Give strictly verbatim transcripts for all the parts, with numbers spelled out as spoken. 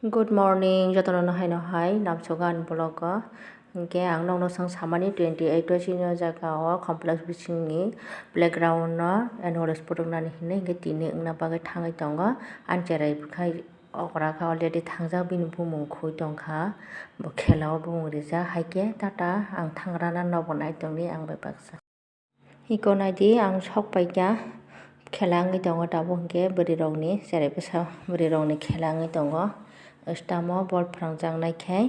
Good morning, jotono no hai no hai, namsogo ani vlog o. Hinkhe ang nokno swng samani twenty eight o chini o jaga o complex bisingni playground no annual sport wngnani hinwi hinkhe tini wngna bagwi thangwi tongo. Ani cherai bwkhai okra khe already thangjak, bini bumung khwi tongkha, bo khela o bumung rijak, haikhe tata ang thangrana nokbo nai tongdi ang bai baksa. Iko naidi, ang sok paikha, khela wngwi tongo tabuk hinkhe bwrwirokni cherai bwsa bwrwirokni khela wngwi tongo. Stamo bol phrangjaknai khe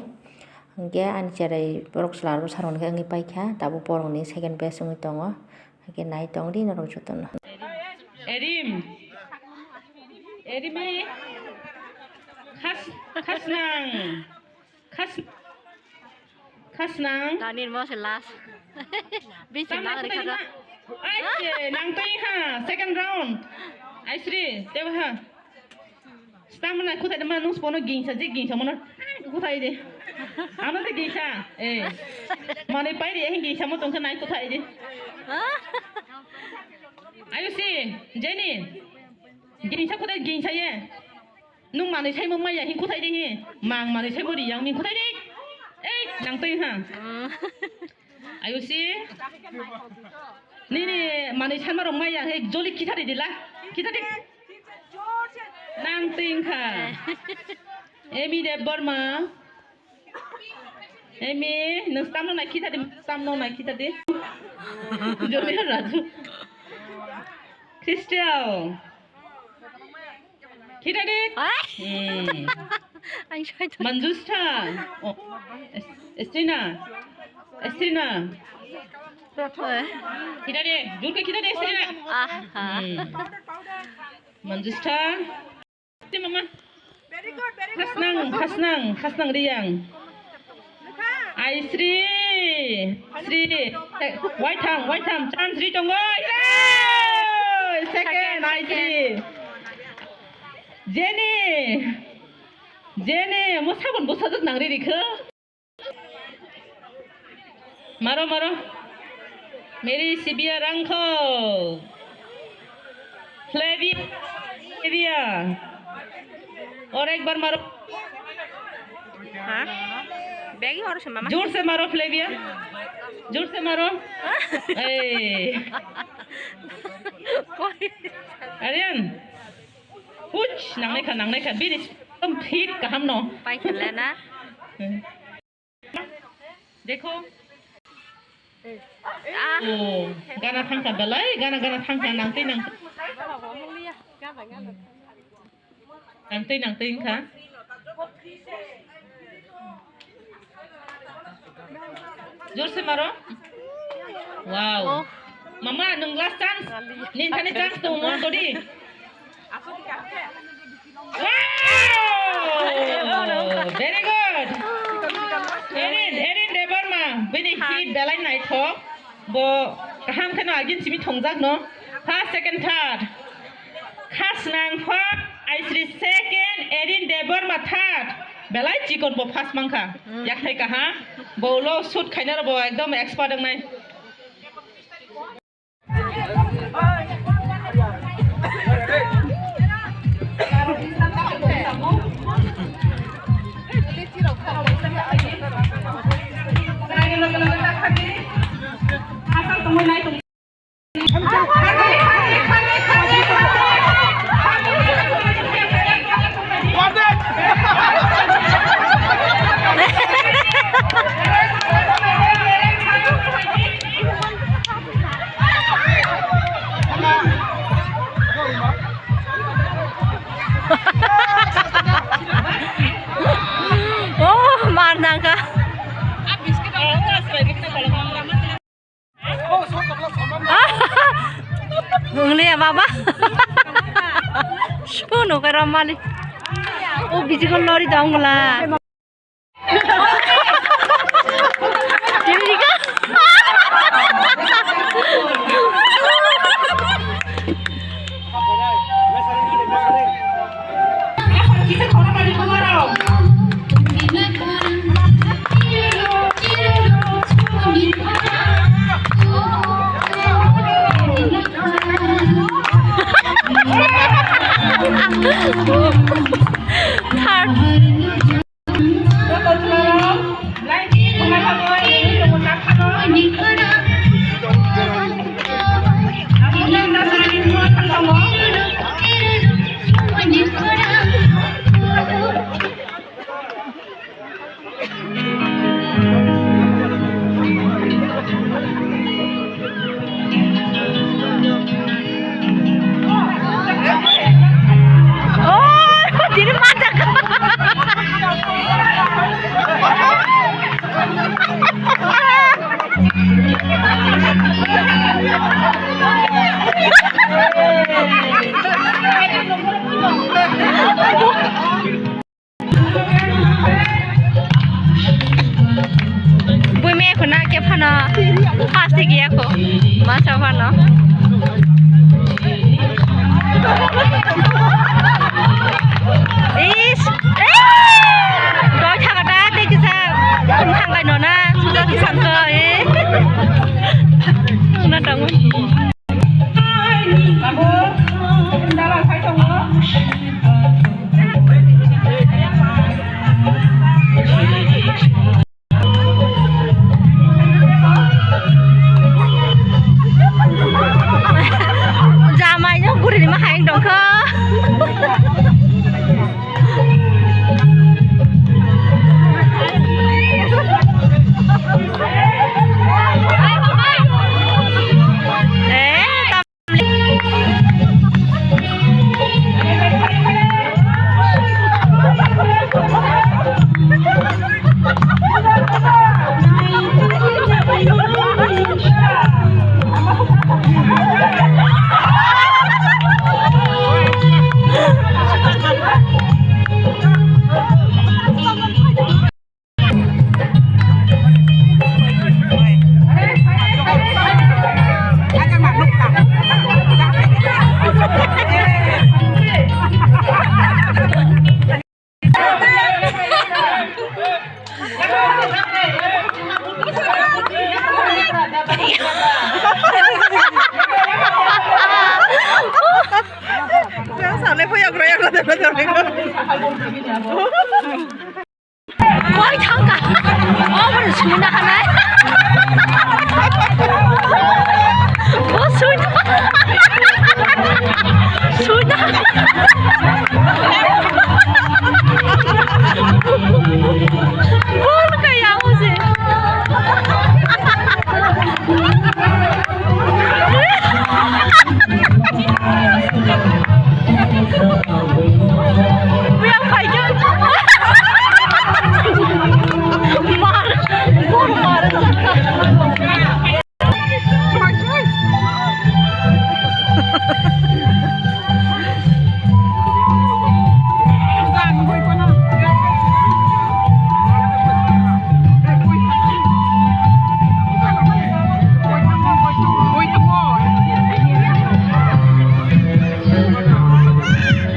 hinkhe ani cherai borok chwla rok bwsarokni khe wngwi paikha, tabuk borokni second batch wngwi tongo. Hinkhe nai tongdi norok jotono. Erim. Erimi. Khas-, khasnang. Khas-, khasnang. Nani mo se last. Bisi nang rikha. Ai, nang twi ha, second round. Aisri, tebo ha. Stamna kuthai ma nung spono gingsa je gingsa mono kuthai de. Ano de gingsa. Eh. Mane pai de gingsa mo tongsa nai kuthai de. Ayusi, Jenny. Gingsa kuthai gingsa ye. Nung manwi saimo maya hin kuthai de hi. Mang manwi saimo riyang hin kuthai de. Ei, nang twi ha. Ayusi. Nini manwi sanma rok maya he joli kitha de dila. Kitha de. Nang twi kha. Emi Debbarma. Emi, nung stamno nai khita di, stamno nai khita di. Jolio Raju. Christian. Khita di. Ai. Hmm. Ang soi to. Manjusta. Oh. Es-, Estrina. Estrina. Khita di. Jurke khita di, Estrina. Aha. Hmm. Manjusta. Mama. Khasnang, khasnang, khasnang riyang. Ai Sri, Sri, waitham, waitham, chance ri tongo. Yay! Second, ai Sri. Jenny, Jenny, mo sabon bwsajwk nang ri rikho. Maro, maro. Mary Sibia Rangkho. Flavia, Flavia. Aur ek bar maro. Ha? Begi aur se mama. जोर से मारो Flavia. जोर से मारो. Ei. Koi. Aryan. Huch, nangnai kha, nangnai kha. Bini ekdom fit kaham no. Pai kha le na. Hmm. Dekho. Ah. Oh, gana thangkha belai, gana, gana thangkha, nangtwi, nangtwi. Nangtwi, nangtwi wngkha. Jorse maro. Wow. Oh. Mama, nwng last chance. Nini thani chance tongo, mon todi. Wow! Very good. Erin, Erin Debbarma, bini hit belai naithok. Bo kaham kheno agin simi thongjak no. First, second, third. Khasnang first, Aisri second, Erin Debbarma third. Belai chikon bo first mankha. Hmm. Yakthai kaham. Bo ulo shoot khainaro bo ekdom expert wngnai. Oh, mar nangkha. Wng liya baba. Spono khe romani. O bijigo lori dong bwla. Buime khuna khe phano first tigi ako masa phano. Is, eh, doi thangata tei kisa thangkai nona suja kisa ko, eh. Nona tongo. Jamai no guri ni ma hai dong kho. Yang sana pun yang raya kata kata mereka. Koi thangka. Oh, mana suna hanai. Oh, suna. Suna. Bol kaya use.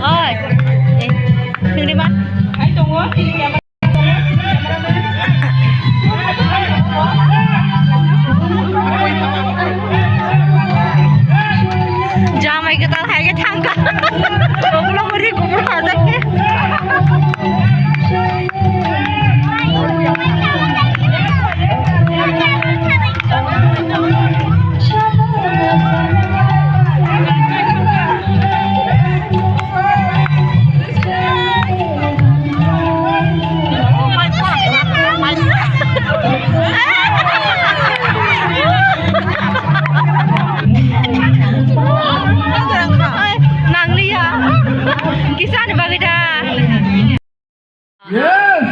Oi, eh, nungni ma? Hai tongo. Jamai kwtal hai khe thangkha. Obolong ri kubur khajak khe. Nangliya. Kisani bagwi da. Yes.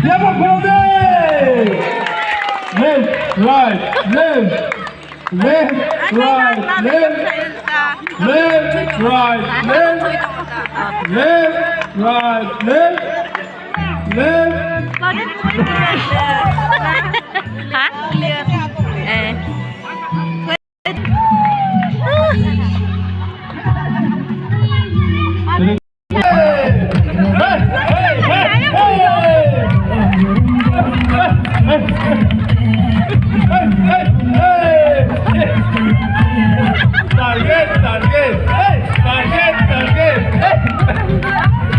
Yama Kode. Left, right, left. Left, right, left. Left, right, left. Left, right, left. Left. Ha? Eh. Target, target, hey, target, target, hey.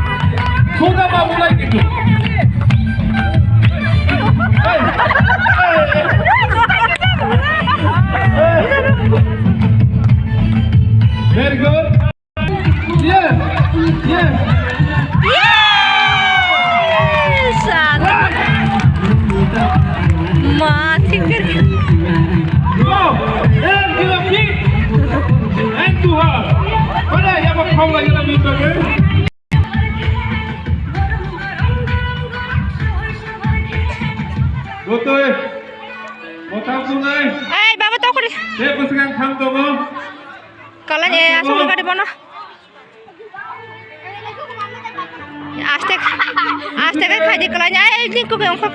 Kok lagi lagi pakai. Gotoi. Motang sungai. Ei, baba, tokri. Saya pesengan kham tongo. Kalau ni asal gadi bono. Aste, aste kai khai di kalau ni. Ei, ni kok yang kok.